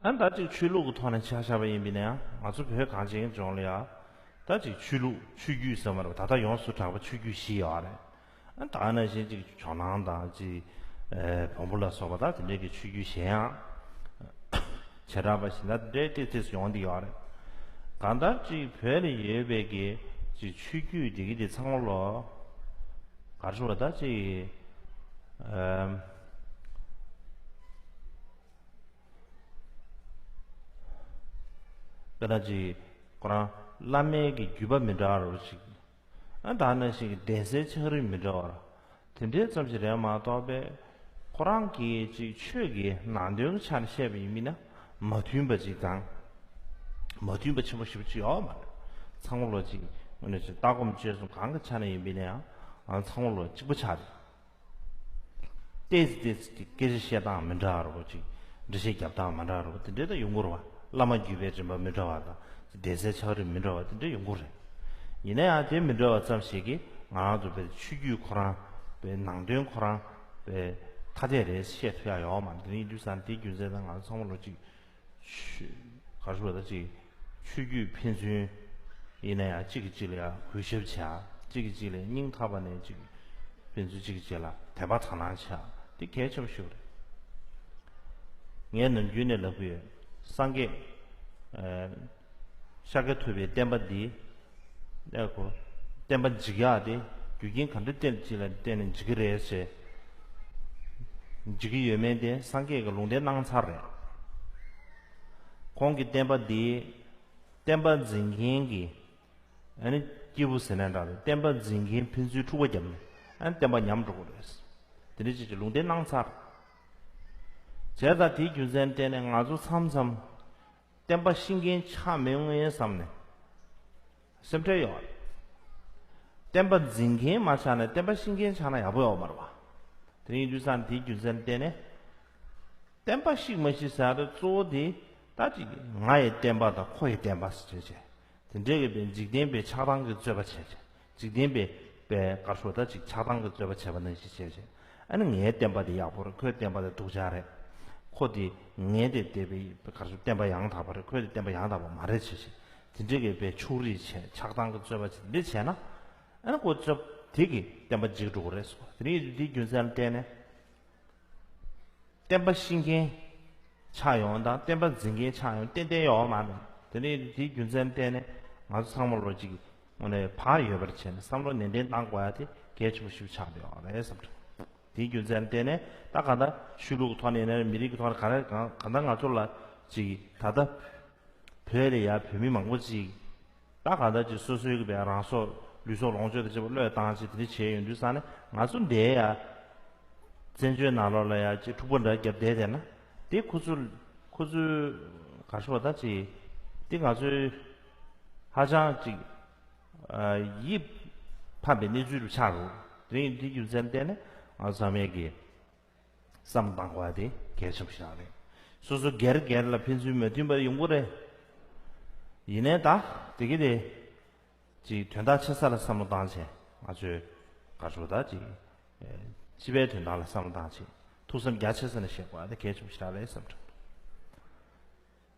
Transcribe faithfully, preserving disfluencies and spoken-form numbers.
ཨ་ད་ཅིག་ཆོས་ལུགས་ཀྱི་ཐོག་ནས་ཆ་བཞག་པ་ཡིན་པ་ཡིན་ན་ཡང་ང་ཚོ་བོད་གངས་ཅན་ལྗོངས་ལ་ཡང་ད་ཅིག་ཆོས་ལུགས་ཆོས་བརྒྱུད་ཟེར་བ་རེད་པ། ད་ལྟ་ཡོངས་སུ་གྲགས་པ་ཆོས་བརྒྱུད་བཞི་ཡོད་རེད། ཨ་ད་ནང་བཞིན་ཅིག་ཇོ་ནང་དང་ཅིག་ཨེ་བོན་པོ་ལ་སོགས་པ་ད་དེ་འདྲའི་གི་ཆོས་བརྒྱུད་གཞན་ཡང་བྱེ་བྲག་པ་བཞིན་ད་དེ་འདྲའི་ཏོག་ཙམ་ཡོང་བསྡད་ཡོད་རེད། གང་ལྟར་ཅིག་བོད་ལ་ཡོད་པའི་གི་ཅིག་ཆོས་བརྒྱུད་འདི་གི་དེ་ཚང་མ་ལོ་ག་རེ་ཞུ་བ་ད་ཅིག་ཨེམ། དཔེར་ན་ཅིག་ཁོ་རང་བླ་མའི་གི་བརྒྱུད་པ་མི་འདྲ་བ་རོ་ཅིག་ཨ་ད་ནང་བཞིན་གྱི་གདན་སའི་ཆགས་རིམ་མི་འདྲ་བ་ར། དེ་འདྲའི་ཙམ་ཞིག་རེད་མ་གཏོགས་པས་ཁོ་རང་གི་ཅིག་ཆོས་ཀྱི་ནང་དོན་གྱི་ཆ་ནས་བཤད་པ་ཡིན་མིན་ན་མ་མཐུན་པ་ཅིག་དང་། མ་མཐུན་པ་ཆེན་པོ་ཞེ་པོ་ཅིག་ཡོད་མ་རེད། ཚང་མ་ལོ་ཅིག་དངོས་གནས་ཅིག་ལྟ་སྒོམ་སྤྱོད་གསུམ་གང་གི་ཆ་ནས་ཡིན་པ་ཡིན་ན་ཡང་ཨ་ཚང་མ་ལོ་གཅིག་པ་ཆགས་རེད། ཏོག་ཙམ་ཏོག་ཙམ་སྐད་ཆ་བཤད་སྟངས་མི་འདྲ་བ་རོ་ཅིག་འགྲེལ་བཤད་རྒྱབ་སྟངས་མི་འདྲ་བ་རོ་དེ་འདྲ་ད་ཡོང་གི་རེད་བ། བླ་མ་བརྒྱུད་པའི་རིམ་པ་མི་འདྲ་བ་དང་གདན་སའི་ཆགས་རིམ་མི་འདྲ་བ་དེ་འདྲ་ཡོང་གི་རེད། ཡིན་ན་ཡང་དེ་མི་འདྲ་བ་ཙམ་ཞིག་གིས་ང་རང་ཚོ་བོད་ཆོས་བརྒྱུད་ཁོ་རང་བོད་ནང་དོན་ཁོ་རང་བོད་ཐ་དད་རེད་བཤད་ཐུབ་ཡ་ཡོད་མ་རེད། དེ་ཡིན་དུས་ཙང་དེའི་རྒྱུ་མཚན་དང་ང་ཚོ་ཚང་མ་ལོ་ཅིག་ཆོས་ག་རེ་ཞུ་བ་ད་ཅིག་ཆོས་བརྒྱུད་ཕན་ཚུན་ཡིན་ན་ཡང་གཅིག་གིས་གཅིག་ལ་ཡང་གུས་ཞབས་བྱ། གཅིག་གིས་གཅིག་ལ་སྙིང་ཐག་པ་ནས་ཅིག་ཕན་ཚུན་གཅིག་གིས་གཅིག་ལ་དད་པ་དག་སྣང་བྱ། དེ་གལ་ཆེན་པོ་ཞིག་རེད། ངས་ནམ་རྒྱུན་ནས་ལབ་ཀྱི་ཡོད། སངས་རྒྱས་ཨ་ཤཱཀྱ་ཐུབ་པའི་བསྟན་པ་འདི་ཨེ་གོ་བསྟན་པ་འཇིག་ཡག་དེ་རྒྱུ་རྐྱེན་ག་འདྲ་བརྟེན་ཅིག་ལ་བརྟེན་ནས་འཇིག་གི་རེད་ཟེར། འཇིག་གི་ཡོད་མེད་དེ་སངས་རྒྱས་ཀྱིས་ལུང་བསྟན་གནང་ཚར་རེད། ཁོང་གི་བསྟན་པ་འདི་བསྟན་པ་འཛིན་མཁན་གྱི་ཨ་ནི་སྐྱེས་བུ་ཟེར་ན་འདྲ་རེད། བསྟན་པ་འཛིན་མཁན་ཕན་ཚུན་འཁྲུག་པ་བརྒྱབ་ནས་ཨ་ནི་བསྟན་པ་ཉམས་འགྲོ་གི་རེད། དེ་འདྲ་ཅིག་གི་ལུང་བསྟན་གནང་ཚར། བྱས་ཙང་དེའི་རྒྱུ་མཚན་བརྟེན་ནས་ང་ཚོ་མཚམས་མཚམས་བསྟན་པ་ཤེས་མཁན་ཆགས་མི་ཡོང་ངེས་བསམ་ནས་སེམས་ཁྲལ་ཡོད་རེད། བསྟན་པ་འཛིན་མཁན་མ་ཆགས་ན་བསྟན་པ་ཤེས་མཁན་ཆགས་ན་ཡག་པོ་ཡོད་མ་རེད་བ། དེ་ཡིན་དུས་ཙང་དེའི་རྒྱུ་མཚན་བརྟེན་ནས་བསྟན་པ་ཤེས་མ་ཤེས་ཟེར་ཡ་དེ་གཙོ་བོ་དེ་ད་ཅིག་ང་ཡི་བསྟན་པ་དང་ཁོ་ཡི་བསྟན་པ་ཟེར་བྱས་བྱས། དེ་འདྲའི་གི་པའི་འཇིག་རྟེན་པའི་ཆགས་སྡང་གི་རྩོད་པ་བྱས་བྱས། འཇིག་རྟེན་པའི་པའི་ག་རེ་ཞུ་ད་ཅིག་ཆགས་སྡང་གི་རྩོད་པ་བྱས་པ་ནང་བཞིན་བྱས་བྱས། ཨ་ནི་ངའི་བསྟན་པ་དེ་ཡག་པོ་རེད། ཁོའི་བསྟན་པ་དེ་སྡུག་ཅག་རེད། ཁོ་དེ་ངའི་དེ་བལྟས་པའི་ག་རེ་ཞུ་བསྟན་པ་ཡང་དག་པ་རེད། ཁོའི་དེ་བསྟན་པ་ཡང་དག་པ་མ་རེད་བྱས་བྱས། དེ་འདྲའི་གི་པའི་ཕྱོགས་རིས་བྱས་ཆགས་སྡང་གི་རྩོད་པ་བྱས་འདི་བྱས་ན། ཨ་ནི་ཁོ་རྩོད་དེ་གི་བསྟན་པ་འཇིག་འགྲོ་གི་རེད་ཟེར། དེ་རིང་དེའི་རྒྱུ་མཚན་ལ་བརྟེན་ནས། བསྟན་པ་ཤེས་མཁན་ཆགས་ཡོང་དང་བསྟན་པ་འཛིན་མཁན་ཆགས་ཡོང་ཏན་ཏན་ཡོད་མ་རེད། དེ་ནས་དེའི་རྒྱུ་མཚན་བརྟེན་ནས་ང་ཚོ་ཚང་མ་ལོ་གཅིག་དངོས་གནས་བག་ཡོད་པར་བྱས་ནས་བསམ་བློ་ནན་ཏན་གཏང་དགོས་ཡ་དེ་གལ་ཆེན་པོ་ཞིག་ཆགས་བསྡད་ཡོད་རེད་བསམ་གྱི་འདུག་དེའི་རྒྱུ་མཚན་བརྟེན་ནས་ད་གང་ལྟར་ཆོས་ལུགས་ཀྱི་ཐོག་ནས་ཡིན་ན་རེད། མི་རིགས་ཀྱི་ཐོག་ནས་ག་རེ་གང་གང་ལྟར་ང་ཚོ་ལ་ཅིག་ད་ལྟ་བོད་ལ་ཡ་བོད་མི་མང་པོ་ཅིག་ད་གང་ལྟར་ཅིག་སོ་སོའི་གི་བའི་རང་སྲོག་ལུས་སྲོག་ལོངས་སྤྱོད་དང་བཅས་པ་བློས་བཏང་ཅིག་དེ་འདྲ་བྱས་ཡོང་དུས་ཙང་ནས་ང་ཚོ་འདིའི་ཡ་བཙན་བྱོལ་ནང་ལོགས་ལ་ཡ་ཅིག་འཁྲུག་པ་འདྲ་བརྒྱབ་བསྡད་བསྡད་ན་དེ་ཁོ་ཚོ་ཁོ་ཚོའི་ག་རེ་ཞུ་བ་ད་ཅིག་དེ་ང་ཚོའི་ཧ་ཅང་ཅིག་ཡིད་ཕམ་པའི་གནས་ཚུལ་རུ་ཆགས་འགྲོ། དེ་ཡིན་དེ་རྒྱུ་མཚན་བརྟེན་ནས་ང་ཚོ་ཚང་མས་གི་བསམ་བློ་གཏང་དགོས་པ་དེ་གལ་ཆེན་པོ་ཞིག་རེད། སོ་སོ་སྒེར་སྒེར་ལ་ཕན་ཚུན་མོས་མཐུན་པ་ཡོང་གི་རེད། ཡིན་ནའི་ད་དེ་གི་དེ་ཅིག་དོན་དག་ཆེ་ས་ལ་བསམ་བློ་བཏང་བྱས་ང་ཚོས་ག་རེ་ཞུ་ད་ཅིག་སྤྱི་པའི་དོན་དག་ལ་བསམ་བློ་བཏང་བྱས་ཐུགས་བསམ་རྒྱ་ཆེ་ས་ནས་བཞེས་དགོས་པ་དེ་གལ་ཆེན་པོ་ཞིག་རེད་བསམ་གྱི་